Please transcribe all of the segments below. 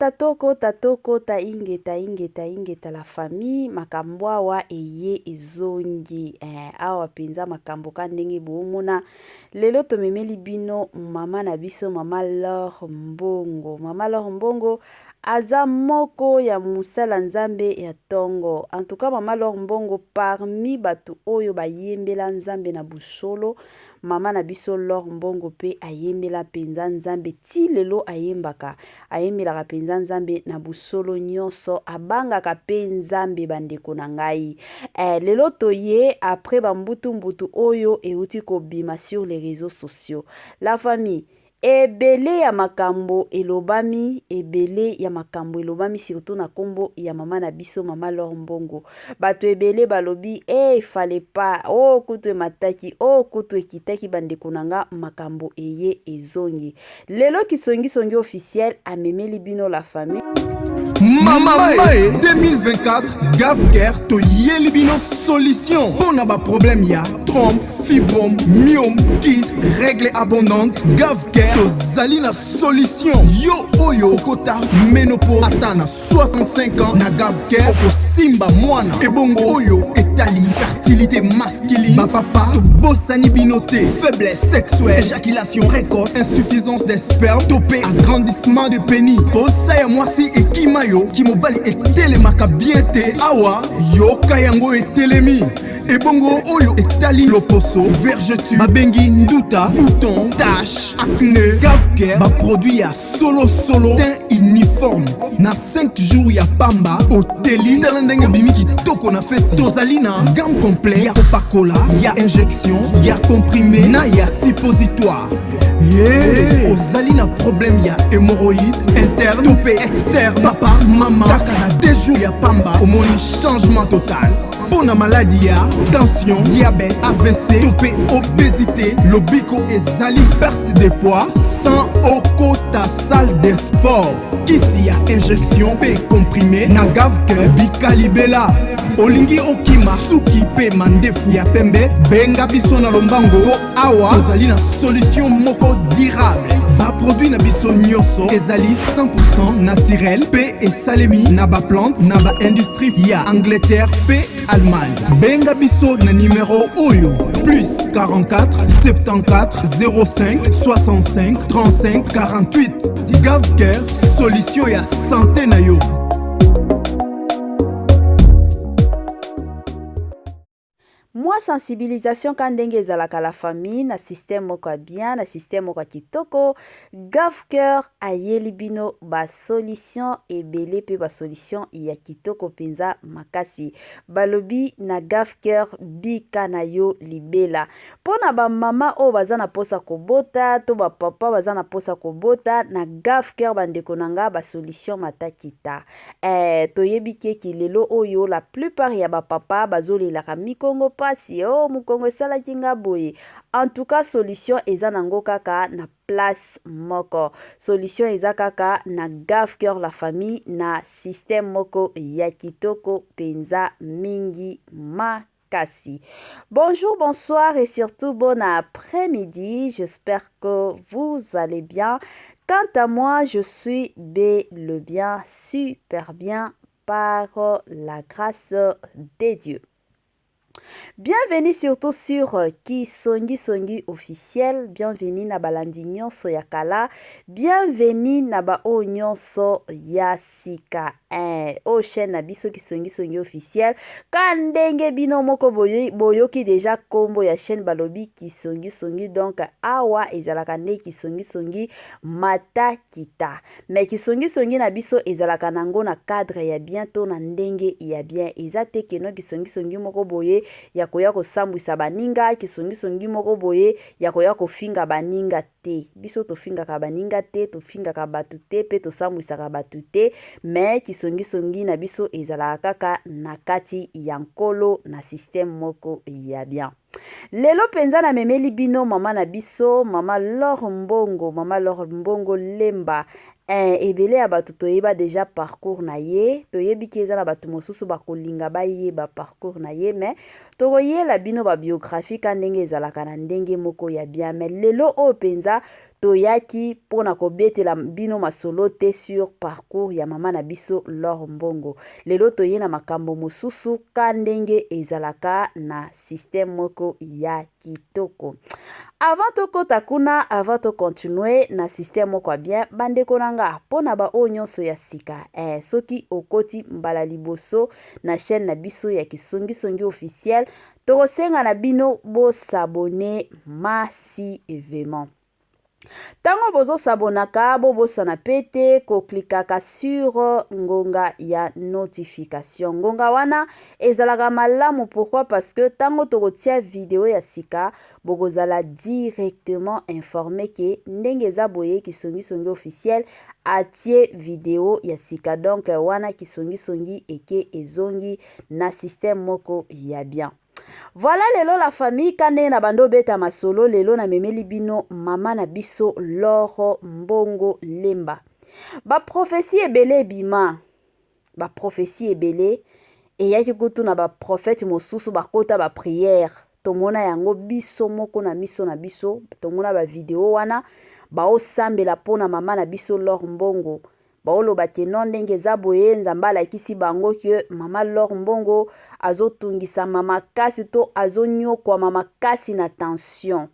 Tokota tokota tokota ingeta ingeta ingeta la famille makambo awa eye ezongi eh, awa mpenza makambo ka ndenge boomona lelo tomemeli bino mama na biso mama Lor Mbongo. Mama Lor Mbongo aza moko ya mosala Nzambe ya tongo. En tout cas mama Lor Mbongo parmi bato oyo bayembela Nzambe na busolo. Mama na biso L'or Mbongo pe ayembela penza Nzambe ti lelo ayembaka, ayembelaka penza Nzambe na busolo nionso, abangaka pe Nzambe ba ndeko na ngai. Eh, lelo toye après ba mbutu mbutu oyo ewuti kobima sur les reseaux sociaux. La famille, Ebele ya makambo elobami, ebele ya makambo elobami surtout na kombo ya mama na biso mama L'or Mbongo. Bato ebele balobi eh fallait pas, oh kutu emataki, oh kutu ekitaki bandeko na nga makambo eye ezongi. Lelo Kisongi Songi officiel amemeli bino la famille. Mama Mae 2024 Gavcare toyeli bino solution mpo na baproblème ya trompe, fibrome, myome, kyste, règle abondante. Gavcare tozali na solution. Yo oyo okota ménopause ata na 65 ans, na Gavcare okosimba mwana. Ebongo oyo etali fertilité masculine, bapapa tobosani bino te. Faiblesse sexuelle, éjaculation précoce, insuffisance des sperme to mpe agrandissement de pénis, posa ya mwasi ekima yo, kimobali etelemaka bien te, awa yoka yango etelemi. Ebongo oyo etali loposo, vergeture babengi nduta, bouton, tache, acné, Gavcare baproduit ya solo solo, teint uniforme na 5 jours ya pamba oteli. Tala ndenge obimi kitoko na feti. Tozali na gamme complet ya kopakola, ya injection, ya comprimé na ya suppositoire. Yeah. Ozali na problème ya hémorroïde interne to mpe externe, papa mama, kaka na 2 jours ya pamba omoni changement total. Mpo na maladi ya tension, diabète, AVC to mpe obésité, lobiko ezali perte de poids sans okota salle de sport. Kisi ya injection mpe comprimé na Gavcare bikalibela. Olingi okima suki mpe mandefu ya pembe, benga biso na lombango mpo awa tozali na solution moko durable. Baproduit na biso nyonso ezali 100% naturel mpe esalemi na baplante na baindustrie ya Angleterre mpe Allemagne. Benga biso na numero oyo plus 44 74 05 65 35 48. Gavcare, solution ya santé na yo. Mwa sensibilisation ka ndenge ezalaka la famille na système moko ya bien, na système moko ya kitoko. Gavcare ayeli bino ba solution ebele pe ba solution ya kitoko penza makasi. Balobi na Gavcare bika na yo libela. Pona ba mama oyo baza na posa kobota to ba papa baza na posa kobota, na Gavcare ba ndeko na nga ba solution matakita. Eh, toyebi ke ki lelo oyo la plupart ya ba papa bazolelaka mikongo pasi, oh mokongo esalaki nga boye. En tout cas solution eza nango kaka na place moko. Solution eza kaka na Gavcare la famille na système moko ya kitoko penza mingi makasi. Bonjour, bonsoir et surtout bon après-midi. J'espère que vous allez bien. Quant à moi, je suis bel et bien, super bien par la grâce de Dieu. Bienvenue surtout sur Kisongi Songi officiel. Bienvenue na balandi nyonso ya kala. Bienvenue na ba oyo nyonso ya sika. Eh, oyo chaîne na biso Kisongi Songi officiel. Ka ndenge bino moko boyoki deja kombo ya chaîne balobi Kisongi Songi, donc awa ezalaka nde Kisongi Songi mata kita. Mais kisongi songi na biso ezalaka nango na cadre ya bien to na ndenge ya bien. Eza te keno kisongi songi moko boye ya koya kosambwisa baninga, kisongi songi moko boye ya koya kofinga baninga te. Biso tofingaka baninga te, tofingaka batu te pe tosambwisaka batu te, mais kisongi songi na biso ezalaka kaka na kati ya Nkolo na système moko ya bien. Lelo penza na memeli bino mama na biso mama L'or Mbongo, mama L'or Mbongo Lemba. Eh, ebele ya bato toyeba deja parcours na ye, toyebi ke eza na bato mosusu bakolinga bayeba parcours na ye, mais tokoyela bino ba biographie ka ndenge ezalaka na ndenge moko ya bien. Mais lelo oyo mpenza toyaki mpo na kobetela bino masolo te sur parcours ya mama na biso L'Or Mbongo. Lelo toye na makambo mosusu ka ndenge ezalaka na système moko ya kitoko. Avant tokota kuna, avant to continuer na système moko ya bien, bandeko na nga, mpo na baoyo nyonso ya sika, soki okoti mbala liboso na chaîne na biso ya Kisongisongi officiel, tokosenga na bino bosabone massivement. Ntango bozosabonaka, bobosana pe te koklikaka sur ngonga ya notification. Ngonga wana ezalaka malamu, pourquoi? Parce que ntango tokotia video ya sika, bokozala directement informé ke ndenge eza boye Kisongisongi officiel atie video ya sika. Donc wana Kisongisongi eke ezongi na système moko ya bien. Voilà, lelo la famille, ka ndenge na bando obeta masolo, lelo namemeli bino mama na biso L'Or Mbongo Lemba. Baprophétie ebele ebima, baprophétie ebele eyaki kutu na baprophète mosusu bakota baprière, tomona yango biso moko na miso na biso, tomona bavideo wana baosambela mpona mama na biso L'Or Mbongo. Baoloba ke non, ndenge eza boye, Nzambe alakisi bango ke mama L'Or Mbongo azotungisama makasi to azonyokwama makasi na tension.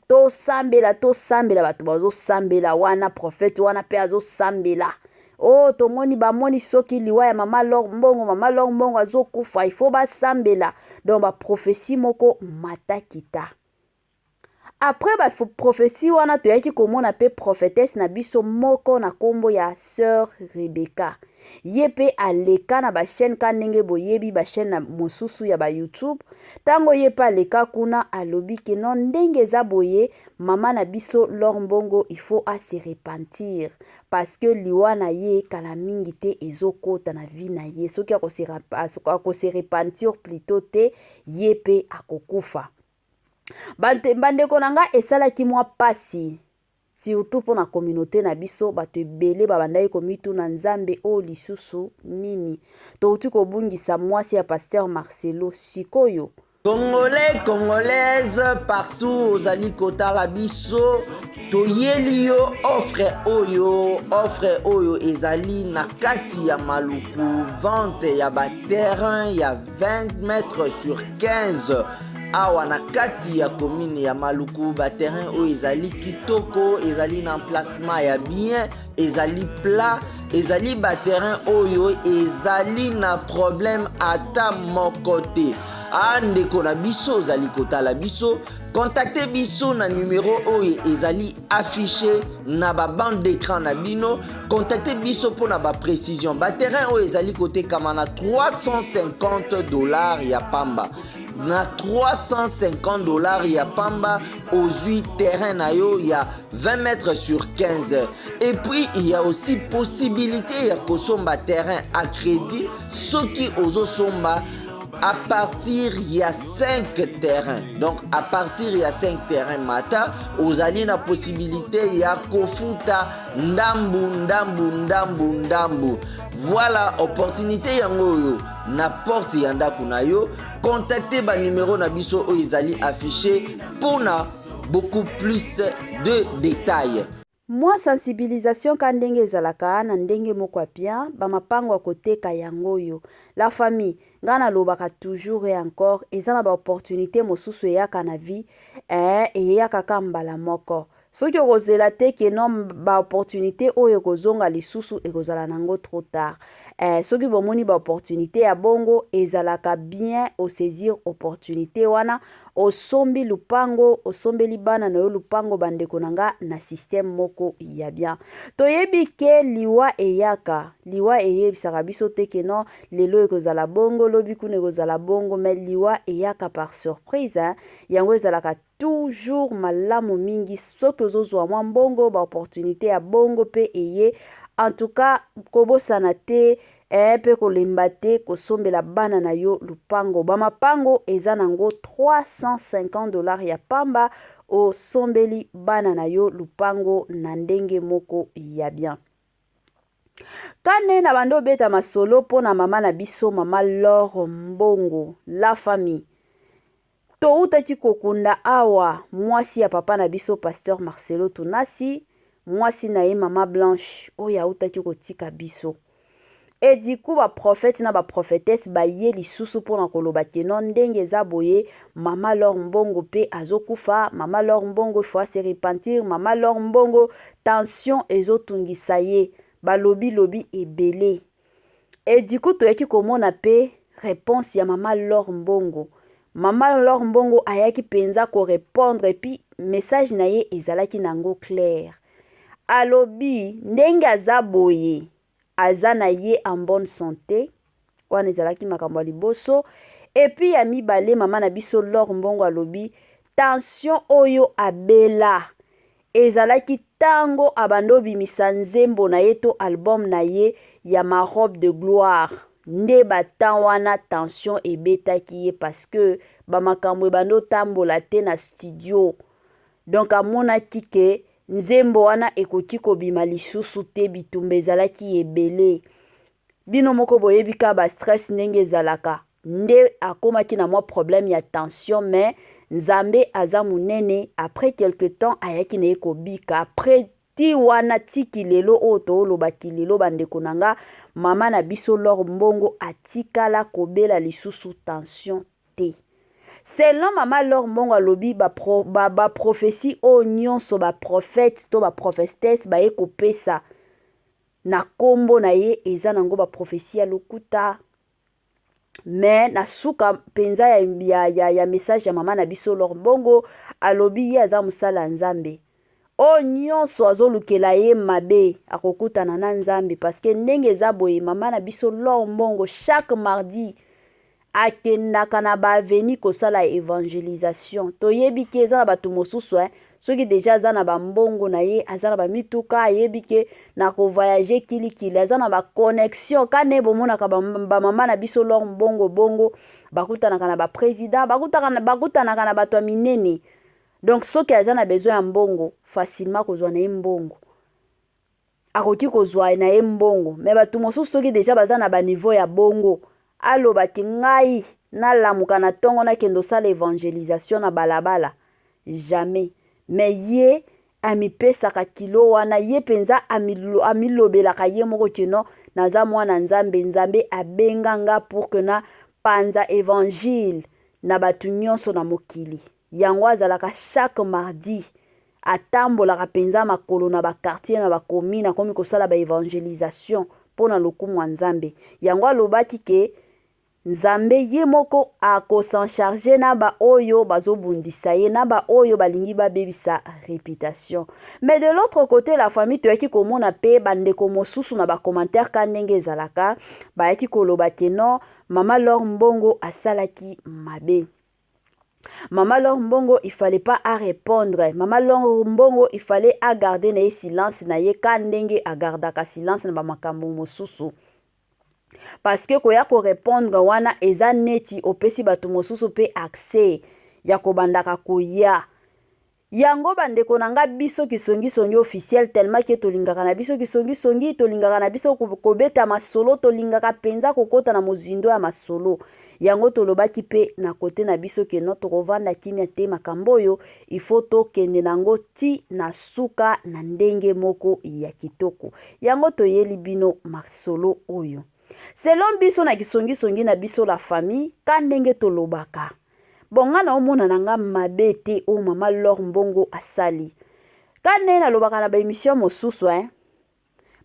Tosambela, tosambela, bato bazosambela wana, prophète wana mpe azosambela. Oh, tomoni bamoni soki liwa ya mama L'Or Mbongo, mama L'Or Mbongo azokufa, il faut basambela. Donc baprophétie moko matakita. Après baprophétie wana, toyaki komona mpe prophétesse na biso moko na nkombo ya Sœur Rebecca. Ye mpe aleka na bachaîne ka ndenge boyebi bachaîne na mosusu ya baYouTube. Ntango ye mpe aleka kuna, alobi ke non, ndenge eza boye, mama na biso L'Or Mbongo, il faut ase repentir parce que liwa na ye kala mingi te ezokota na vie na ye. Soki akose repentir plutôt te, ye mpe akokufa. Bandeko na nga, esalaki mwa pasi, surtout mpo na communauté na biso. Bato ebele babandaki komituna: Nzambe oyo lisusu nini? Touti kobungisa mwasi ya pasteur Marcelo, sikoyo Congolais, Congolaise partout ozali kotala biso, toyeli yo offre oyo. Offre oyo ezali na kati ya Maluku, vente ya baterrain ya 20 mètres sur 15 awa na kati ya commune ya Maluku. Baterrain oyo ezali kitoko, ezali na emplacement ya bien, ezali plat, ezali baterrain oyo ezali na problème ata moko te. A ndeko na biso ozali kotala biso, contacte biso na numero oyo ezali affiché na babande d'écran na bino. Contacte biso mpona baprécision. Baterrain oyo ezali kotekama na 350 $ ya pamba. Na 350 $ ya pamba, ozwi terrain na yo ya 20 mètres sur 15. Et puis il y a aussi possibilité ya kosomba terrain à crédit soki ozosomba à partir ya 5 terrains. Donc à partir ya 5 terrains mata, ozali na possibilité ya kofuta ndambu ndambu ndambu ndambu. Voilà opportunité yango oyo na porte ya ndako na yo. Contacte banimero na biso oyo ezali affiché mpona beaucoup plus de détails. Mwa sensibilisation ka ndenge ezalaka na ndenge moko ya bien. Bamapango ya koteka yango oyo, la famille. Ngai nalobaka toujours et encore, eza na baopportunité mosusu eyaka na vie, eyaka ka mbala moko. Soki okozela te ke non, baopportunité oyo ekozonga lisusu, ekozala nango trop tard. Soki bomoni baopportunité ya bongo, ezalaka bien osaisir opportunité wana, osombi lupango, osombeli bana na yo lupango. Bandeko na nga, na système moko ya bien, toyebi ke liwa eyaka. Liwa eyebisaka biso te ke non, lelo ekozala bongo, lobi kuna ekozala bongo, mais liwa eyaka par surprise, hein? Yango ezalaka toujours malamu mingi soki ozozwa mwa mbongo, baopportunité ya bongo mpe eye, en tout cas kobosana te mpe kolemba te kosombela bana na yo lupango. Bamapango eza nango 350 $ ya pamba, osombeli bana na yo lupango na ndenge moko ya bien. Kane na bando obeta masolo mpo na mama na biso mama Lor Mbongo la famille. Towutaki kokunda awa mwasi ya papa na biso pasteur Marcelo Tunasi, mwasi na ye mama Blanche oyo awutaki kotika biso. Et du coup ba prophètes na ba prophetesses baye lisusu pona koloba que non ndenge eza boye mama L'or Mbongo pe azokufa, mama L'or Mbongo il faut a se repentir, mama L'or Mbongo tension ezotungisa ye, balobi lobi ebele. Et du coup toyaki komona pe reponse ya mama L'or Mbongo. Mama L'or Mbongo ayaki penza ko repondre et puis message na ye ezalaki nango clair. Alobi ndenge aza boye aza na ye en bonne sante wana ezalaki makambo ya liboso et puis ya mibale mama na biso L'or Mbongo alobi tension oyo abela ezalaki tango abanda obimisa nzembo na ye to album na ye ya ma robe de gloire nde ba temps wana tension ebetaki ye parce que ba makambo ebanda otambola te na studio donc amonaki ke nzembo wana ekoki kobima lisusu te bitumba ezalaki ebele bino moko boyebi ka ba stress ndenge ezalaka nde akomaki na mwa problème ya tension mais Nzambe aza munene après quelque temps ayaki na ye kobika après ti wana ti kilelo oyo tooloba kilelo bandeko na nga mama na biso Lor Mbongo atikala kobela lisusu tension te. Selon mama Lor Mbongo alobi ba, pro, ba, ba prophetie oyo nyonso ba prophète to ba prophetesse baye kopesa na kombo na ye eza nango ba prophetie ya lokuta. Mais na suka mpenza ya, ya, ya, ya message ya mama na biso Lor Mbongo alobi ye aza mosala ya Nzambe oyo nyonso azolukela ye mabe akokutana na Nzambe parce que ndenge eza boye mama na biso Lor Mbongo chaque mardi akendaka na ba avenue kosala evangelisation toyebi ke eza na bato mosusu eh, soki deja aza na bambongo na ye aza na bamituka ayebi ke na kovoyage kilikili aza na baconnexion kane bomonaka bamama ba na biso lor mbongo bongo bakutanaka na baprésident bakutanaka na bato ya minene donc soki aza na besoin ya mbongo facilement kozwa na ye mbongo akoki kozwa na ye mbongo me bato mosusu soki deja baza na baniveau ya bongo aloba ke ngai nalamuka na ntongo nakende osala evangelisation na balabala jamais me ye amipesaka kilo wana ye mpenza amilobelaka ye moko ke no naza mwana nzambe nzambe abenga nga pour que na panza evangile na bato nyonso na mokili Yango azalaka chaque mardi atambolaka penza makolo na ba quartier na ba commune akomi kosala ba evangelisation mpo na lokumu ya Nzambe. Yango alobaki ke Nzambe ye moko ako s'en charger na ba oyo bazobundisa ye na ba oyo balingi babebisa reputation. Mais de l'autre côté la famille toyaki komona pe bandeko mosusu na ba commentaire ka ndenge ezalaka bayaki koloba ke non mama Lor Mbongo asalaki mabe. Maman Lor Mbongo il fallait pas a répondre. Maman Lor Mbongo il fallait a garder na ye silence na ye ka ndenge a gardaka silence na ba makambo mosusu. Parce que koya ko répondre wana eza neti opesi bato mosusu pe accès ya kobandaka koya. Yango ba ndeko na nga biso kisongi songi officiel tellement que tolingaka na biso kisongi songi tolingaka na biso kobeta masolo tolingaka penza kokota na mozindo ya masolo yango tolobaki pe na kote na biso ke no tokovanda kimia te makambo oyo il faut tokende na yango ti na suka na ndenge moko ya kitoko yango toyeli bino masolo oyo selon biso na kisongi songi na biso la famille ka ndenge tolobaka Bon nga naomona na nga mabe te oyo mama Lor Mbongo asali. Ka nde nalobaka na ba emission mosusu hein.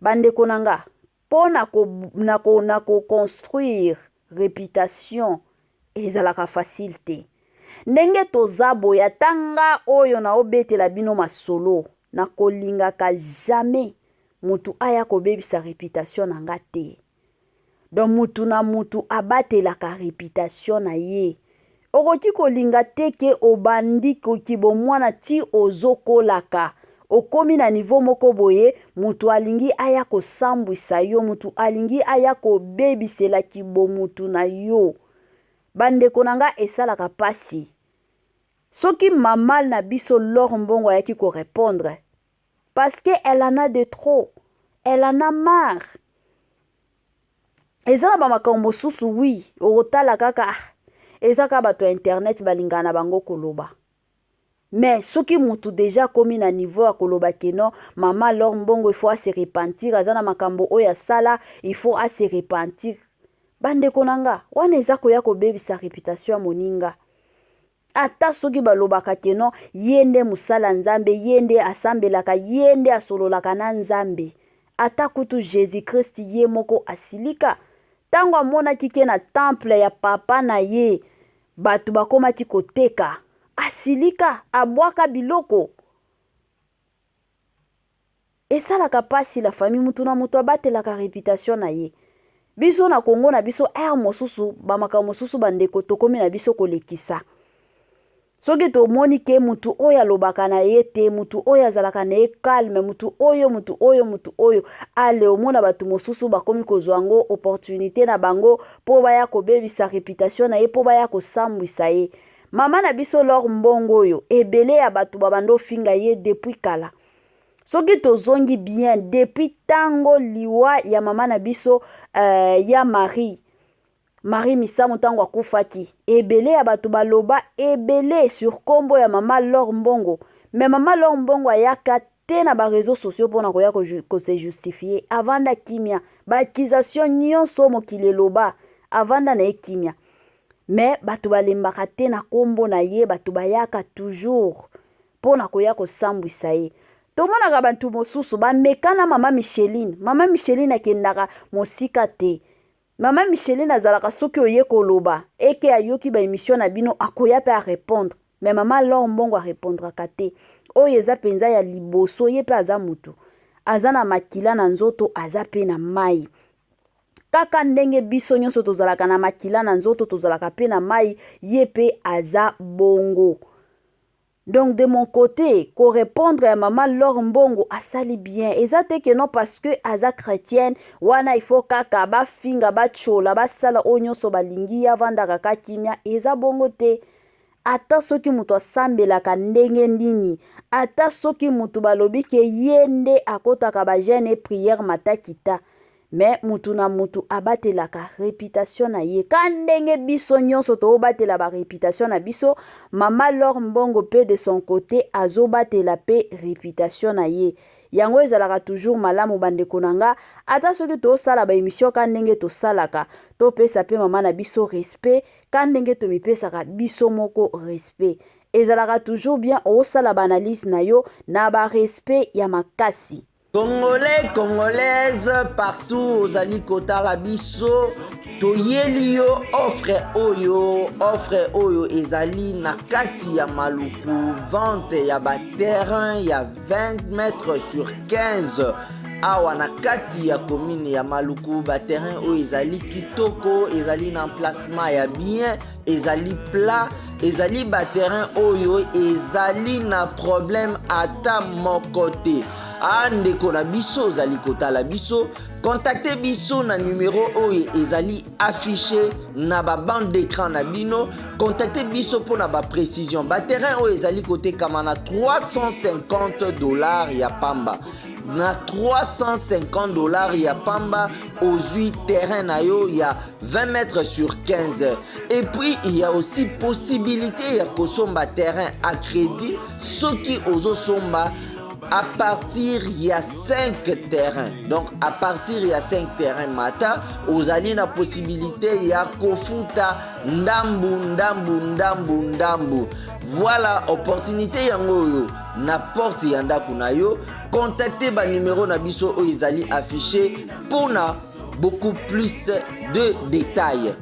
Bandeko na nga mpo na ko, na ko, na ko construire reputation ezalaka facile te. Ndenge toza boye ata nga oyo naobetela bino masolo nakolingaka jamais mutu aya kobebisa reputation na nga te. Donc mutu na mutu abatelaka reputation na ye. Okoki kolinga te ke obandi kibomwana ti ozokolaka okomi na niveau moko boye mutu alingi aya kosambwisa yo mutu alingi aya kobebisela kibomutu na yo. Bandeko na nga esalaka pasi. Soki maman na biso Lor Mbongo ayaki ko repondre Parce que elle en a de trop. Elle en a marre. Eza na bamakambo mosusu, oui, okotala kaka, ah, eza kaka bato ya internet balingaka na bango koloba. Mais soki mutu déjà akomi na niveau ya koloba que non, mama L'Or Mbongo, il faut ase repentir, aza na makambo oyo asala, il faut ase repentir, bandeko na nga, wana eza koya kobebisa réputation ya moninga. Ata soki balobaka que non, ye nde mosala Nzambe, ye nde asambelaka, ye nde asololaka na Nzambe, ata kutu Jésus Christ ye moko asilika ntango amonaki que na temple ya papa na ye bato bakomaki koteka. Asilika, abwaka biloko. Esalaka mpasi, la famille. Mutu na moto abatelaka réputation na ye. Biso na Kongo na biso, ere mosusu bamakambo mosusu, bandeko, tokomi na biso kolekisa. Soki tomoni que mutu oyo alobaka na ye te, mutu oyo azalaka na ye calme, mutu oyo, mutu oyo, mutu oyo ale, omona bato mosusu bakomi kozwa yango opportunité na bango mpo baya kobebisa réputation na ye, mpo baya kosambwisa ye. Mama na biso L'Or Mbongo oyo, ebele ya bato babanda ofinga ye depuis kala. Soki tozongi bien, depuis ntango liwa ya mama na biso ya Marie, Marie Misamu, ntango akufaki, ebele ya bato baloba ebele sur nkombo ya mama L'Or Mbongo. Mais mama L'Or Mbongo ayaka te na baréseaux sociaux mpona koya kose justifier. Avanda kimia. Baaccusation nyonso mokili eloba, avanda na ye kimia. Mais bato balembaka te na nkombo na ye. Bato bayaka toujours mpona koya kosambwisa ye. Tomonaka bato mosusu bameka na mama Micheline. Mama Micheline akendaka mosika te. Mama Micheline azalaka, soki oye koloba eke ayoki baémission na bino, akoya mpe arépondre. Mais mama L'Or Mbongo arépondraka te. Oyo eza mpenza ya liboso. Ye mpe aza motu, aza na makila na nzoto, aza mpe na mai, kaka ndenge biso nyonso tozalaka na makila na nzoto, tozalaka mpe na mai. Ye mpe aza bongo. Donc de mon côté, korépondre ya mama L'Or Mbongo, asali bien. Eza te que non, parce que aza chrétienne wana, il faut kaka bafinga, batyola, basala oyo nyonso balingi, ye avandaka ka kimia. Eza bongo te. Ata soki moto asambelaka ndenge nini, ata soki moto balobi que ye nde akɔtaka bajeûne, prière, matakita, mais mutu na mutu abatelaka réputation na ye, ka ndenge biso nyonso tozobatela baréputation na biso. Mama L'Or Mbongo mpe de son côté azobatela mpe réputation na ye. Yango ezalaka toujours malamu, bandeko na nga. Ata soki tosala baémission ka ndenge tosalaka, topesa mpe mama na biso respect ka ndenge tomipesaka biso moko respect. Ezalaka toujours bien osala baanalyse na yo na barespect ya makasi. Congolais, Congolaise partout ozali kotala biso, toyeli yo offre oyo. Offre oyo ezali na kati ya Maluku, vente ya baterrain ya 20 mètres sur 15 awa na kati ya commune ya Maluku. Baterrain oyo ezali kitoko, ezali na emplacement ya bien, ezali plat, ezali baterrain oyo ezali na problème ata moko te. A ndeko na biso ozali kotala biso, contacte biso na numero oyo ezali affiché na babande d'écran na bino. Contacte biso mpona baprécision. Baterrain oyo ezali kotekama na 350 $ ya pamba. Na 350 $ ya pamba, ozwi terrain na yo ya 20 mètres sur 15. Et puis il y a aussi possibilité ya kosomba terrain à crédit soki ozosomba à partir ya 5 terrains. Donc à partir ya 5 terrains mata, ozali na possibilité ya kofuta ndambu ndambu ndambu ndambu. Voilà opportunité yango oyo na porte ya ndako na yo. Contacte banumero na biso oyo ezali affiché mpona beaucoup plus de détails.